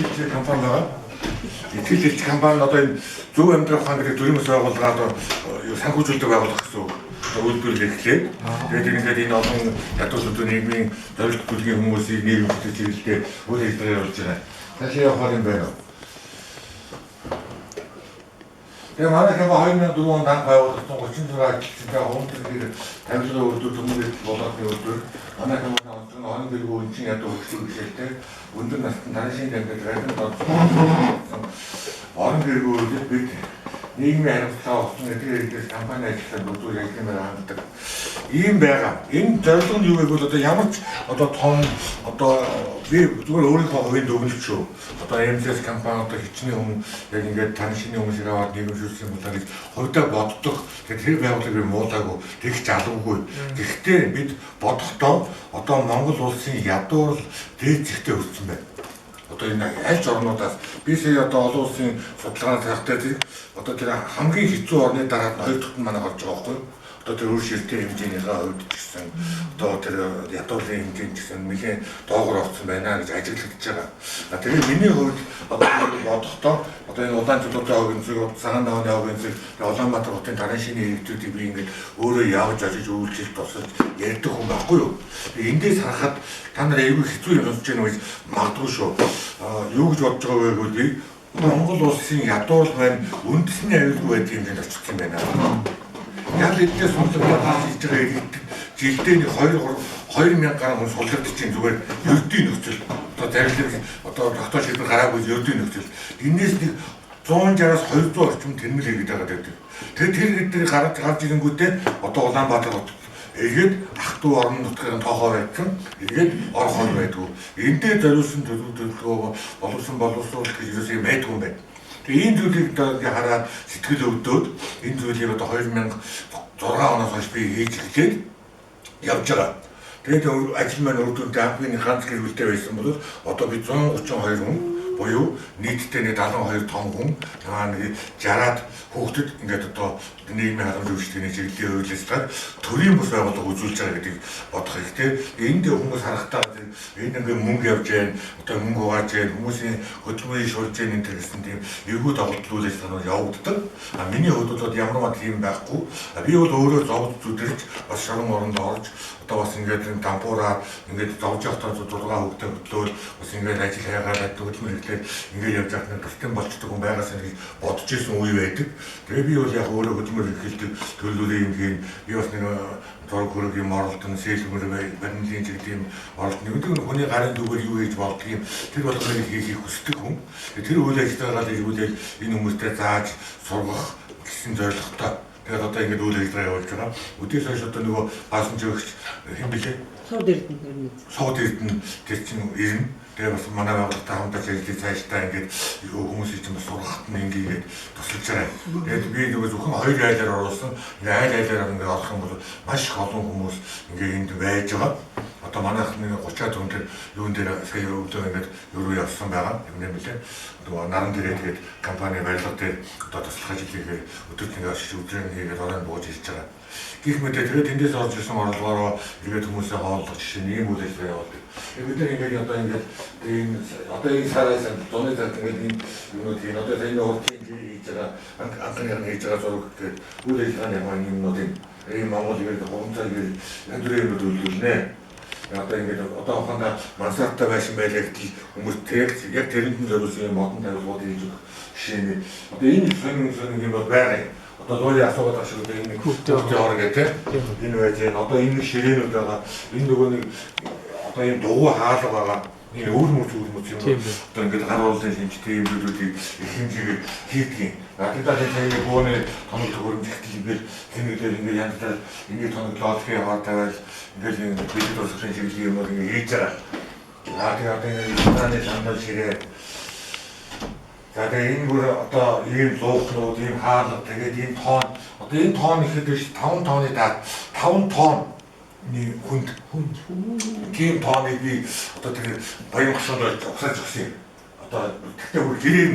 Итгэл компани байгаа. Итгэл хэлч компани одоо энэ зөв амьдрах ухаан гэдэг төрийн бас байгууллага одоо юу санхүүжүүлдэг байгууллага гэсэн үг. Одоо үйлдвэрлэл эхлээд тэгээд ингээд энэ олон ядуусуудын нийгмийн зорилт бүлгийн хүмүүсийг нийгэм бүтээж чиглэлдээ үйл ажиллагаа явуулж байгаа. Цаашаа явахаар юм байна уу? Тэгээ манай компани 2004 онд анх байгуулагдсан 36 ажилчтай хувийн зэргээр тавилгын үйлдвэр, төмөр болгохын үйлдвэр. Манай компани онцгой орон гэргүй үнчин ядуу хөгжлийн бишэлтэй өндөр настан тараншийн дамжид радио донцсон орон гэргүй үйлдэл бид нийгмийн хариуцлага олсон эдгээр хэрэглээс компани ажилтнууд үзүүр ажлын ханддаг. Ийм байгаа. Энэ зорилго нь юу вэ гэвэл одоо ямар ч одоо том одоо би зүгээр өөрийнхөө хувийн дүгнэлт шүү. Одоо MCS компани одоо хичнээн хүн яг ингээд тараншины хүмүүсийг аваад нийгэмшүүлсэн юм болоо гэж хувьдаа боддог. Тэгэхээр тэр байгууллагыг би муулаагүй, тэгч алгуугүй. Гэхдээ бид бодохдоо одоо Монгол улсын ядуурл дээд зэгтээ хүрсэн байна. Одоо энэ аль ч орнуудаас би сая одоо олон улсын судалгааны цагтаа тэр одоо тэр хамгийн хэцүү орны дараа хоёр дахьт нь манай орж байгаа байхгүй юу? Одоо тэр өр ширтээ хэмжээнийхээ хувьд ч гэсэн одоо тэр ядуурлын хэмжээнд ч гэсэн нэлээд доогоор орсон байна гэж ажиглагдаж байгаа. Тэгэхээр миний хувьд одоо бодохдоо одоо энэ улаан чулуутай хогийн зэг, цагаан давааны хогийн зэг, Улаанбаатар хотын тараншины иргэдүүдийг би ингээд өөрөө явж ажиж үйлчилж тусалж ярьдаг хүн байхгүй юу? Эндээс харахад та нар айгүй хэцүү юм сонсож байна гэж магадгүй шүү. Юу гэж бодож байгаа вэ гэвэл би Монгол улсын ядуурл маань үндэсний аюулгүй байдгийн хэмжээнд очсон юм байна. Яг эдгээр сунлагдаад хийж байгаа иргэд жилдээ нэг 2 3 2000 гаруй хүн суллагдаж чинь зүгээр ердийн нөхцөл. Одоо зарилэг одоо тогтоол шийдвэр гараагүй ердийн нөхцөл. Энээс нэг 160-аас 200 орчим тэрмэл иргэд байгаа гэдэг. Тэгэхээр тэр иргэдийг гарч ирэнгүүтээ одоо Улаанбаатар хот эргээд ах トゥ орон нутгийн тоохоо байсан. Эргээд орхон байдгүй. Эндээ зориулсан төлөвлөгөө боловсон боловсруулах гэж ерөөсөө юм байдгүй юм байна. Тэгээ энэ зүйлийг одоо ингээ хараад сэтгэл өвдөөд энэ зүйлийг одоо 2006 оноос хойш би хийж эхлээд явж байгаа. Тэгээд ажил маань үр дүнтэй анхны ганц гэр бүлтэй байсан бол одоо би 132 хүн буюу нийтдээ нэг 72 том хүн нэг 60-аад хүүхдэд ингээд одоо нийгмийн халамж үйлчилгээний чиглэлийн үйл ажиллагааг төрийн бус байгууллага үзүүлж байгаа гэдгийг бодох хэрэгтэй. Энд хүмүүс харахтаа энэ ингээд мөнгө явж гэн одоо мөнгө угааж гэн хүмүүсийн хөдөлмөрийг шулж гэн энэ гэсэн тийм эвгүй доголдол үйл ажиллагаанууд явагддаг. А миний хувьд бол ямар ч тийм байхгүй. Би бол өөрөө зовд зүдэрч бас шорон оронд орж одоо бас ингээд дампуураа ингээд зовж явахдаа 6 хүүхдээ хөтлөөл бас ингээд ажил хайгаад хөдөлмөр эхлээд ингээд явж байхад нэг тусдын болчдөг хүн байгаасаа гэж бодож исэн үе байдаг. Тэгээ би бол яг өөрөө хөдөлмөр эхэлдэг төлөвлөрийн юм хийн би бас нэг зураг хөрөг юм оролдон сэлмэр баримлын чиглэл юм оролт нэг хүний гарын зүгээр юу хийж болдго юм тэр болгоныг хийхийг хүсдэг хүн. Тэр үйл ажиллагаагаар эргүүлээд энэ хүмүүстэй зааж сургах гэсэн зорилготой. Тэгээд одоо ингээд үйл ажиллагаа явуулж байгаа. Өдөөс хойш одоо нөгөө баасан жөөгч хэн блэ? Сууд Эрдэнэ нэр. Сууд Эрдэнэ тэр чинь ирнэ. Тэгээ бас манай байгууллагатай хамтарч ажиллаж цаашдаа ингээд хүмүүсийг чинь бас сургахад нь ингээд тусалж байгаа. Тэгээд би нөгөө зөвхөн хоёр айлаар оруулсан. Ингээд айл айлаар ингээд орох юм бол маш их олон хүмүүс ингээд энд байж байгаа. Одоо манайх нэг 30-аад хүн тэр юун дээр сая өглөө ингээд юу руу явсан байгаа. Юм нэ мэлээ. Нөгөө наран дээрээ тэгээд компани барилга дээр одоо туслах ажил хийгээд өдөрт ингээд очиж өдрөө хийгээд оройн бууж ирж байгаа. Гэх мэт тэгээд тэндээс орж ирсэн орлогоороо эргээд хүмүүсээ хооллох жишээ нь ийм үйл ажиллагаа явуулдаг. Бид нар ингээд одоо ингээд энэ одоо энэ сараас зуны цагт ингээд энэ юмнууд хийн одоо энэ урдын хийж байгаа анхны хийж байгаа зураг тэгээд үйл ажиллагааны ямар юмнуудын ийм Монгол ингээд хурамцаар ингээд янз бүрийн юмнууд үйлдвэрлэнэ. Одоо ингээд одоо хоноо мансаартай байшин байлаа гэтэл хүмүүс тэр яг тэрэнд нь зориулсан юм модон тавилгууд хийж өгөх жишээ нь одоо энэ сонин сонин юм бол байгаа юм. Одоо луугийн асуугаад байгаа шиг энэ хүүхдийн ор гэх тийм энэ байж гэн одоо энэ ширээнүүд байгаа энэ нөгөө нэг одоо ийм дугуй хаалга байгаа энэ өвөр мөч өвөр мөч юм одоо ингээд гар уулын шинжтэй юм зүйлүүдийг их хэмжээгээр хийдэг юм. Радикалын цагийн бууны тоног төхөөрөмж ихтэл ингээд тэнэглэл ингээд янзлал ингээд тоноглоод яваад тавиал ингээд бэлэг дурсгалын чиглэлийн юмнууд ингээд хийж байгаа. За тэгээ одоо энэ Италийн сандал ширээ. За тэгээ энэ бүр одоо ийм зуухнууд, ийм хаалга, тэгээд ийм тоон. Одоо энэ тоон ихэд биш 5 тооны даад 5 тооны хүнд. Тийм тооныг би одоо тэр баян гошоонд угсааж өгсөн юм. Одоо тэгтээ бүр гэрээ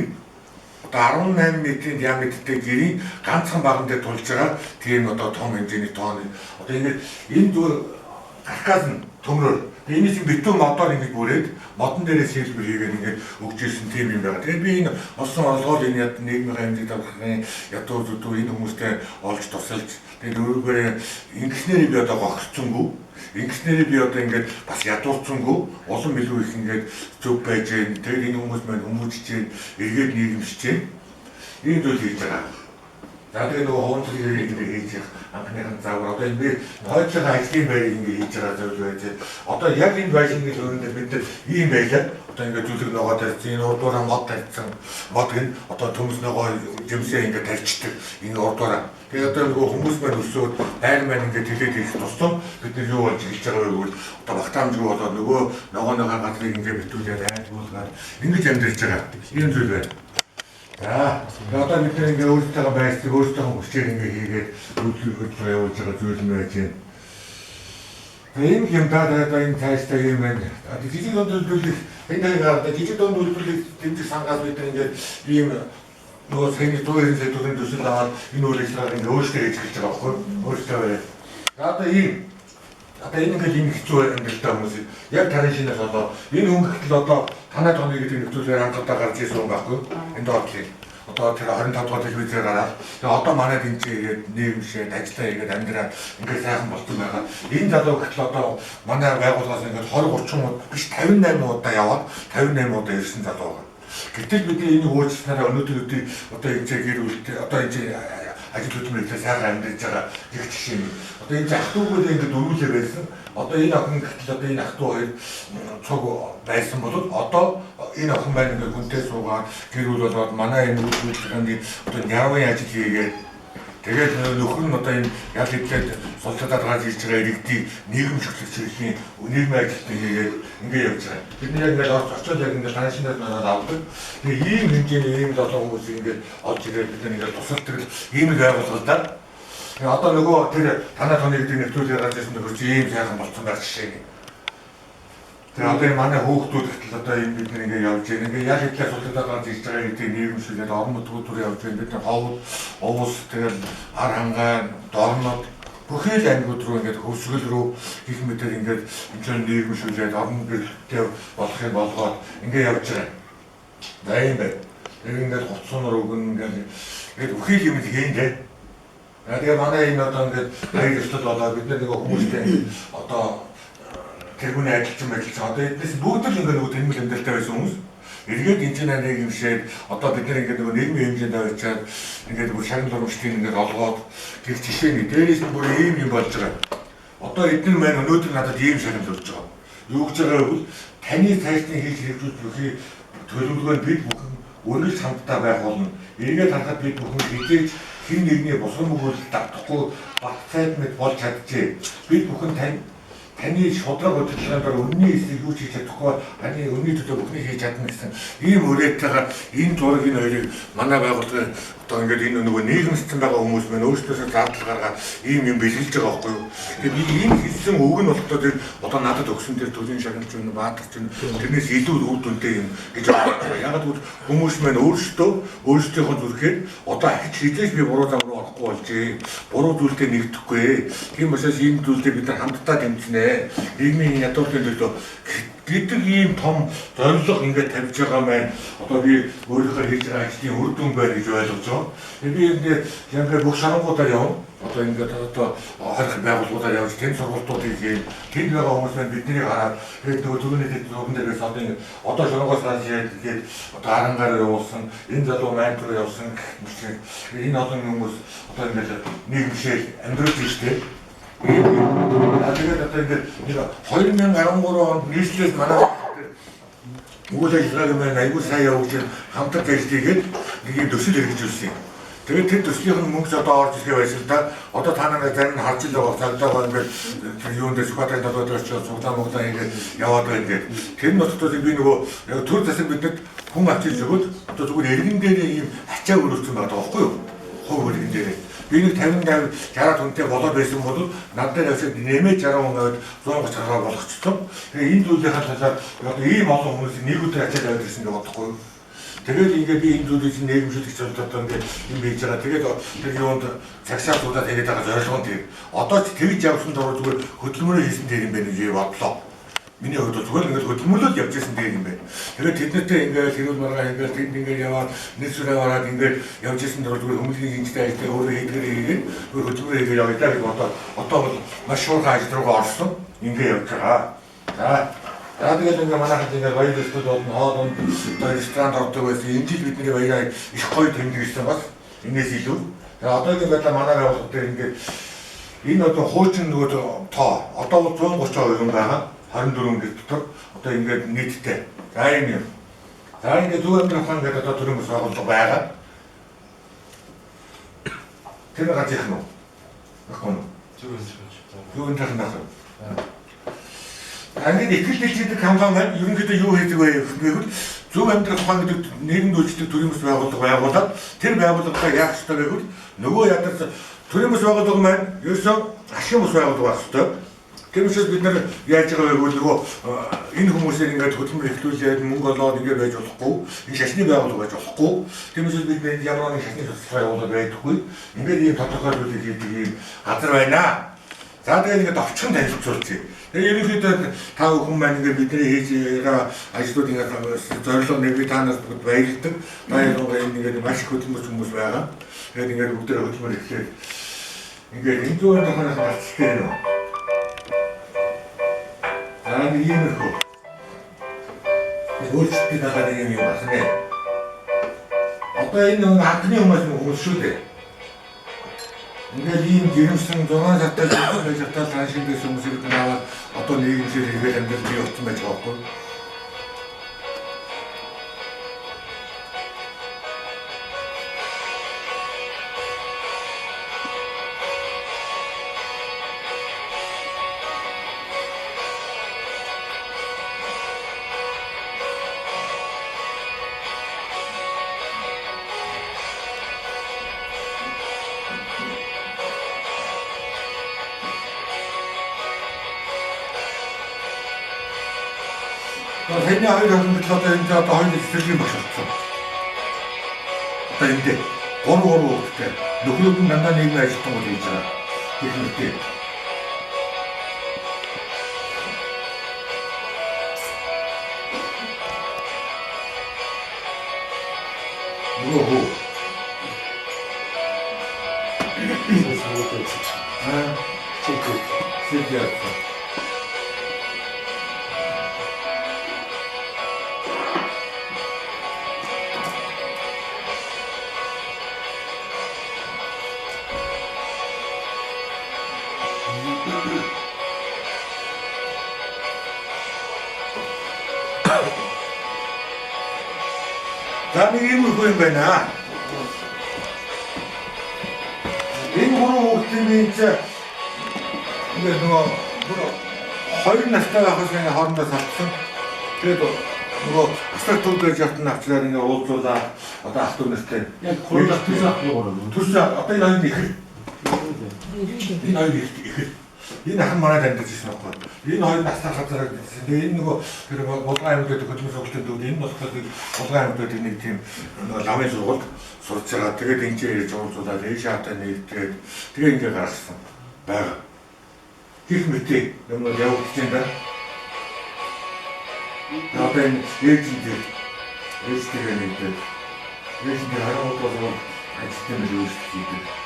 одоо 18 метрийн диаметртэй гэрийн ганцхан баган дээр тулж байгаа тийм одоо том хэмжээний тоон. Одоо ингээд энэ зүгээр Каркас нь төмрөөр. Тэгээ энэс битүүн модоор ингэж бүрээд модон дээрээ сэлбэр хийгээд ингэж өгч ирсэн тийм юм байна. Тэгээ би энэ олсон орлогоор энэ яд нийгмийн хэмжээ давхархын ядуу зүдүү энэ хүмүүстэй олж тусалж тэгээд өөрөөр ингэснээр би одоо гогцсонгүй. Ингэснээр би одоо ингээд бас ядуурцсангүй улам илүү их ингээд зөв байж гэн. Тэгээд энэ хүмүүс маань хүмүүжж гэн, эргээд нийгэмшиж гэн. Ийм зүйл хийж байгаа. За тэгээ нөгөө хуванцрыг ингэ хийж явах анхныхын загвар одоо энэ би хойдлогын ажлын байрыг ингэ хийж байгаа зүйл байж. Одоо яг энэ байшингийн хөрөн дээр бид нар ийм байлаа. Одоо ингэ зүлэг ногоо тарьсан, энэ урдуураа мод тарьсан. Мод гэн одоо төмс ногоо жимсээ ингэ тарьчдаг. Энэ урдуураа. Тэгээ одоо нөгөө хүмүүс маань өсөөд байр маань ингэ тэлээд ирэх тусам бид нар юу болж эхэлж байгаа вэ гэвэл одоо багтаамжгүй болоод нөгөө ногооныхаа газрыг ингэ битүүлээд айлгуулгаад ингэж амьдарч байгаа. Ийм зүйл байна. За одоо бид нар ингээ өөрсдөө байрцыг өөрсдөө хүчээр ингээ хийгээд үйлдвэр хөдөлгөөн явуулж байгаа зүйл нь байж байна. Тэгээ энэ юм даа одоо энэ цаашдаа юм байна. Жижиг дунд үйлдвэрлэх энэ хоёр гараад жижиг дунд үйлдвэрлэх дэмжих сангаас бид нар ингээд ийм нөгөө саяны 190 сая төгрөгийн төсөл аваад энэ үйл ажиллагааг ингээ өөрсдөө хийж эхэлж байгаа байхгүй юу? Өөрсдөө бариад. За одоо ийм одоо энэ ингээл ийм хэцүү амьдралтай хүмүүс яг тарын шинээс одоо энэ хүн гэтэл одоо танай тооны гэдэг нөхцөлөөр хангалттай гарч ирсэн хүн байхгүй юу? Энэ доотлыг. Одоо тэр 25 дугаар телевизээр гараад тэгээ одоо манайд энэ чинь ирээд нийгэмшээд ажиллаа хийгээд амьдраад ингээд сайхан болсон байгаа. Энэ залуу гэтэл одоо манай байгууллагаас ингээд 20 30 удаа биш 58 удаа яваад 58 удаа ирсэн залуу байгаа. Гэтэл бид энийг уучласнараа өнөөдөр өдий одоо энэ чинь гэр бүлтэй одоо энэ чинь ажил хөдөлмөр хийхдээ сайхан амьдарч байгаа гэх жишээ юм. Одоо энэ ах дүүгүүдээ ингээд дөрвүүлээ байсан. Одоо энэ охин гэтэл одоо энэ ах дүү хоёр цуг байсан бол одоо энэ охин маань ингээд хүнтэй суугаад гэр бүл болоод манай энэ үйл үйлчлэгээний одоо нявын ажил хийгээд тэгээд нөхөр нь одоо энэ ял хэдлээд султадаад гарч ирж байгаа иргэдийг нийгэмшүүлэх чиглэлийн нийгмийн ажилтан хийгээд ингээд явж байгаа. Бид нар яг ингээд очиод яг ингээд таншинаас надад авдаг. Тэгээ ийм хэмжээний ийм залуу хүмүүсийг ингээд олж ирээд бид нар ингээд тусалдаг ийм нэг байгууллага л да. Тэгээ одоо нөгөө тэр танай тооны гэдэг нэвтрүүлгээр гарч ирсэн нөхөр чи ийм сайхан болцсон байх жишээ нь. Тэгээ одоо энэ манай хүүхдүүд гэтэл одоо энэ бид нар ингээд явж байна. Ингээд ял хэдлээ султадаад гарч ирж байгаа гэдгийг нийгэмшүүлээд орон нутгууд руу явж байна. Бид нар ховд, уус, тэгэл хар хангай, дорнод бүхий л аймагуд руу ингээд хөвсгөл рүү гих мэтэр ингээд энэ нийгэмшүүлээд орон гэрэлтэй болохыг болгоод ингээд явж байгаа. За юм байна. Тэр ингээд гоцсонор өгнө ингээд бүхий л юм хийн дээ. Тэгээ манай энэ одоо ингээд баяр ёслол болоо бид нар нэг хүмүүстэй одоо тэргүүний ажилчин ажилласан. Одоо эднээс бүгд л ингээд нөгөө тэнмэл амьдралтай байсан хүмүүс. Эргээд энэ чинь нийгэмшээд одоо бид нар ингээд нөгөө нийгмийн хэмжээнд авчиад ингээд бүр шагнал урамшлыг ингээд олгоод гэх жишээ нь дээрээс нь бүр ийм юм болж байгаа. Одоо эдгээр маань өнөөдөр надад ийм шагнал өгч байгаа. Юу гэж байгаа вэ гэвэл таны цаашдын хийж хэрэгжүүлж бүхий төлөвлөгөө нь бид бүхэн үргэлж хамтдаа байх болно. Эргээд харахад бид бүхэн хизээж хэн нэгний бусган мөгөөлөлд давтахгүй бат сайд мэт болж чаджээ. Бид бүхэн таны шудраг удирдлагын дор үнний эсрэг юу ч хийж чадахгүй, таны үнний төлөө бүхнийг хийж чадна гэсэн ийм үрээтэйгээр энэ зураг энэ хоёрыг манай байгууллагын одоо ингээд энэ нөгөө нийгэмссэн байгаа хүмүүс маань өөрсдөөсөө зардал гаргаад ийм юм бэлгэлж байгаа байхгүй юу. Тэгээд би энэ хэлсэн үг нь болохоор тэр одоо надад өгсөн тэр төрийн шагналч юм, баатарч юм, тэрнээс илүү үр дүнтэй юм гэж бодож байгаа. Ягаад гэвэл хүмүүс маань өөрсдөө өөрсдийнхөө зүрхээр одоо ахиж хизээж би буруу зам руу орохгүй болжээ. Буруу зүйлтэй нэгдэхгүй. Тийм учраас энэ зүйлдээ бид нар хамтдаа дэмжинэ. Нийгмийн ядуурлын төлөө гэдэг ийм том зорилго ингээд тавьж байгаа маань одоо би өөрийнхөө хийж байгаа ажлын үр дүн байна гэж ойлгож байгаа. Тэгээ би ингээд яг бүх шарангуудаар явна. Одоо ингээд одоо 20 байгууллагуудаар явж тэнд сургалтуудыг хийн. Тэнд байгаа хүмүүс маань биднийг хараад тэгээд нөгөө түрүүний хэд зурган дээрээс одоо ингээд одоо шоронгоос гарч ирээд тэгээд одоо харангаар явуулсан, энэ залуу майн руу явсан гэх мэт энэ олон хүмүүс одоо ингээд нийгэмшээл амьдрал тийштэй. Тэгээд одоо ингээд 2013 онд нийслэлээс манай үйл ажиллагааг маань аягүй сайн явуулж хамтран ажил хийгээд нэг юм төсөл хэрэгжүүлсэн юм. Тэгээд тэр төслийнх нь мөнгө одоо орж ирэх байсан л да. Одоо та нараа зарим нь харж л байгаа цагдаа байгаа ингээд тэр юун дээр Сүхбаатарын толгой дээр очиод цуглаа муглаа ингээд яваад байна ингээд. Тэр нутгуудыг би нөгөө яг төр засаг бидэнд хүн авчирч өгөөд одоо зүгээр иргэн дээр ийм ачаа өрөөсөн байгаа байхгүй юу? Хувь иргэн дээр. Би нэг 58 60 хүнтэй болоод байсан бол над дээр авчиад нэмээд 60 хүн аваад 130 гаруй болгочихсон. Тэгээ энэ зүйлийнхаа талаар одоо ийм олон хүмүүсийг нэг өдөр ачаад аваад ирсэн гэж бодохгүй юу? Тэгээд ингээд би энэ зүйлийг чинь нийгэмшүүлэх зорилгоор ингээд юм хийж байгаа. Тэгээд тэр юунд цагшаа суудаад тэгээд байгаа зорилго нь тэр. Одоо ч тэгж явсан дуруу зүгээр хөдөлмөрөө хийсэн тэр юм байна гэж бодлоо. Миний хувьд зүгээр ингээд хөдөлмөрлөл явж байсан тэр юм байна. Тэгээд тэднэртэй ингээд хэрүүл маргаа ингээд тэнд ингээд яваад нэр сүрээ гараад ингээд явж байсан дуруу зүгээр хүмүүлийн жинжтэй ажиллаа өөрөө хийдгээр хийгээд зүгээр хөдөлмөрөө хийгээд явъя даа гэж бодоод одоо бол маш шуурхай ажил руугаа орсон. Ингээд явж байгаа. За тэгээд ингээ манайхад ингээ баяр ёслол болно, хоол унд одоо ресторанд ордог байсан. Энэ жил бидний баяраа их гоё тэмдэглэсэн бас энэс илүү. Тэгээд одоогийн байдлаар манай байгууллага дээр ингээ энэ одоо хуучин нөгөө тоо одоо бол 130% юм байгаа. 24 гэр дотор одоо ингээд нийтдээ. За энэ юм. За ингээ зөв амьдрах ухаан гэдэг одоо төрийн бас байгууллага байгаа. Тэр газар их нь. Баггүй нь. Зөв амьдрах нь байна. Ингээд ихэл дэлчийдэг компани маань ерөнхийдөө юу хийдэг вэ гэвэл зөв амьдрах ухаан гэдэг нийгэмд үйлчлдэг төрийн бас байгууллага байгуулад тэр байгууллагаа яах ёстой вэ гэвэл нөгөө ядарч төрийн бас байгууллага маань ерөөсөө ашигын бас байгууллага байх ёстой. Тэр учраас бид нар яаж байгаа вэ гэвэл нөгөө энэ хүмүүсээр ингээд хөдөлмөр эхлүүлээд мөнгө олоод ингээд байж болохгүй. Энэ шашны байгууллага байж болохгүй. Тэр учраас бид ямар нэгэн шашны судалгаа явуулаад байдаггүй. Ингээд ийм тодорхой зүйлийг хийдэг ийм газар байна. За тэгээд ингээд товчхон танилцуулчих. Тэгээд ерөнхийдөө та бүхэн маань ингээд бидний хийж байгаа ажлууд ингээд зорилго нэг би та нарт бүгд баярлдаг. Та ялангуяа энэ ингээд маш их хөдөлмөрч хүмүүс байгаа. Тэгээд ингээд бүгдээ хөдөлмөр эхлээд ингээд энэ зүгээр нөхөрөөс гарцтай юм. За нэг иймэрхүү. Өөрчлөлтийн дагаа нэг юм байна. Одоо энэ нэг анхны хүмүүс шүү дээ. Ингээд ийм жирэмсэн 6 сартай байж хатаа траншин гэсэн хүмүүсийг бид аваад одоо нийгэмшил хэрэгэл амьдрал бий болсон байж байгаа байхгүй. Саяны хоёр хөрөнгө одоо энэ одоо хоёр цэцэрлэгийн багш болсон. Одоо энд 3 хүүхэдтэй нөхрүүд нь дандаа нийгмийн ажилтан бол хийж байгаа. Гэх мэт. Нөгөө хүү. Чиг. За нэг иймэрхүү юм байна. Энэ гурван хүүхдийн би чинь ингээд нөгөө 2 настай байхаас ингээд хоорондоо салцсан. Тэгээд нөгөө асар төв гэж явтан авчлаар ингээд уулзуулаа одоо ах дүү нартай. Яг гурван дахь төрсөн ах гурван. Төрсөн одоо энэ хоёр ихэр. Энэ хоёр ихэр. Энэ ах нь манай амьдарч ирсэн байхгүй. Энэ хоёр настай газар амьдарч. Тэгээ энэ нөгөө тэр Булган аймаг гэдэг хөдөлмөр сургуулийн төвд энэ болохоор Булган аймаг гэдэг нэг тийм нөгөө лавын сургуульд сурч байгаа. Тэгээд энэ ч ирж уулзуулаад ээш аавтай нэгдээд тэгээ ингээ гаргасан байгаа. Гэх мэт юм явагдаж байна да. Одоо энэ ээжин дээр ээжтэйгээ нэгдээд ээжин дээр 23 болов ажилтны мэл өөрчлөлт хийдэг.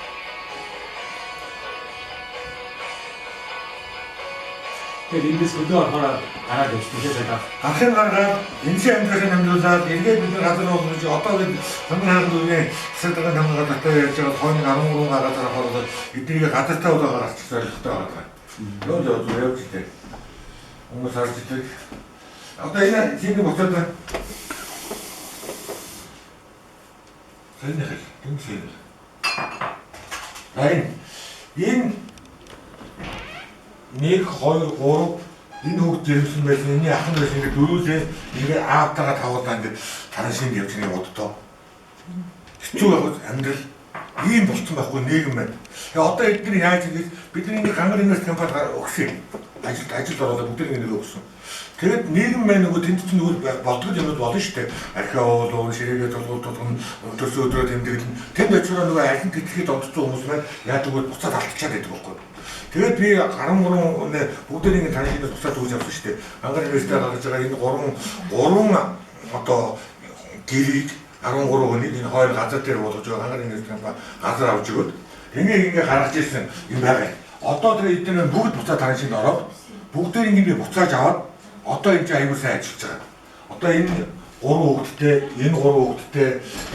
Тэгэхээр эндээс хөдөө орохоор гараад явчихсан тийм цагдаа. Гарахын гаргаад энэ амьдралын амьдруулад эргээд бид нар газар болгож одоо бид Замбар хаан дүүрийн засаг даргын тамгай газартай ярьж байгаа хойно 13 газар авахаар эднийг газартай болоо гаргачих зорилготой байгаа. Йоо зөө зөө явж итэй. Хүмүүс харж идэг. Одоо энэ чиний буцаад байна. Сэнэх, дүн сэнэх. Энэ 1 2 3 энэ хүүхд жирэмсэн байсан, энэний ах нь байсан ингээд дөрүүлээ ингээд аавтайгаа тавуулаа ингээд тараншинд явж байгаа боддоо. Хэцүү байх амьдрал ийм болцсон байхгүй нийгэм байна. Тэгээ одоо эдгээр яаж ингэж бидний нэг гангар инвест компани өгсөн. Ажилд ороод бүгд нэг нэг өгсөн. Тэгэд нийгэм маань нөгөө тэнд чинь нөгөө болдгол юмуд болно шүү дээ. Архиа уулуу, ширээгээ тулгуул тулган, төрсөн өдрөө тэмдэглэн. Тэнд очироо нөгөө архин тэтгэхэд онцсон хүмүүс маань яадаг вэ? Буцаад алдчихад байдаг байхгүй. Тэгээд би 13 хүнээ бүгдээрийн танхимд буцаад өгч авсан шүү дээ. Ангаар университет гаргаж байгаа энэ 3 одоо гэрийг 13 хүнийг энэ хоёр газар дээр болгож байгаа. Ангаар университет газар авч өгөөд ингээ гаргаж ирсэн юм байгаа. Одоо тэр эдгээр бүгд буцаад танхимд ороод бүгдээр ингээ би буцааж аваад одоо энэ чинь аягүй сайн ажиллаж байгаа. Одоо энэ 3 хүүхэдтэй, энэ 3 хүүхэдтэй,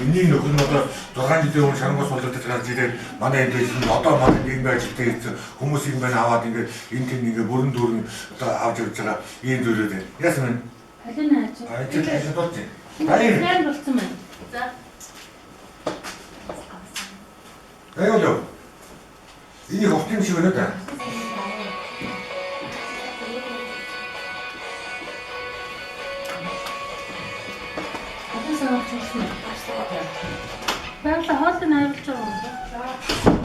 энэний нөхөр нь одоо 6 жилийн өмнө шарангуй суулгаж гарч ирээд манай энд байсан. Одоо манай нийгмийн ажилтан хийсэн хүмүүс юм байна аваад ингээд энэ тэнд ингээд бүрэн дүүрэн одоо авч явж байгаа ийм зүйлүүд байна. Яасан бэ? Халина аач. Ажил ажил болж байна. Баяр болсон байна. За. Аюул юу? Энийг хот юм шиг байна да. Баярлалаа, хоолыг харуулж байгаа юм.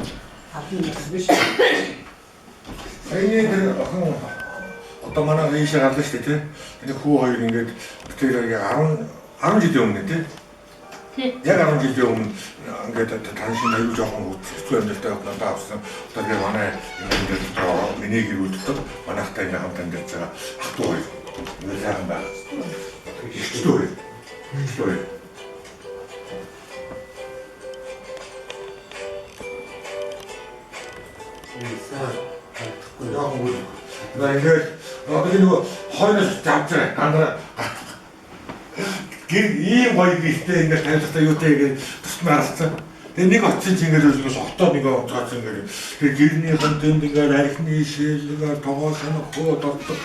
Алын биш. Саяны тэр охин одоо манай ийшээ гарлаа шүү дээ, тий. Энэ хүү хоёр ингээд тэр 10 жилийн өмнө тий. Яг 10 жилийн өмнө ингээд таншин аюу жоохон хэцүү амьдралтай надад авсан. Одоо тэгээ манай ингээд одоо миний гэр бүл дотор манайхтай ингээд хамт амьдарч байгаа ах トゥ хоёр. Ингээд сайхан байна. Ихчдүү хоёр. Ихчдүү хоёр. Ингээд одоо нөгөө хойноос завж байгаа. Дандаа гэр ийм гоё гэртэй ингээд тавилгатай юутай ингээд тусмаар харсан. Тэгээ нэг очсон чинь ингээд өзгөөс хотоо нэг онцгойсон ингээд тэр гэрнийхэн тэнд ингээд архины шээлгээр тогоо санах хөө дордог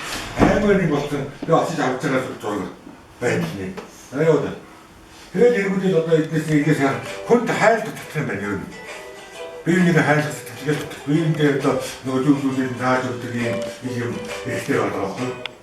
аймаг нэг болсон. Тэгээ очиж авч байгаа зураг байдлын. Аюу да. Тэгээд эргүүдэл одоо эднээс нэгээс хүнд хайл дутагдсан юм байна ер нь. Би нэг хайлах сэтгэлгээ биендээ одоо нөгөө зүйлүүдийг зааж өгдөг юм нэг юм хэрэгтэй байгаа байхгүй.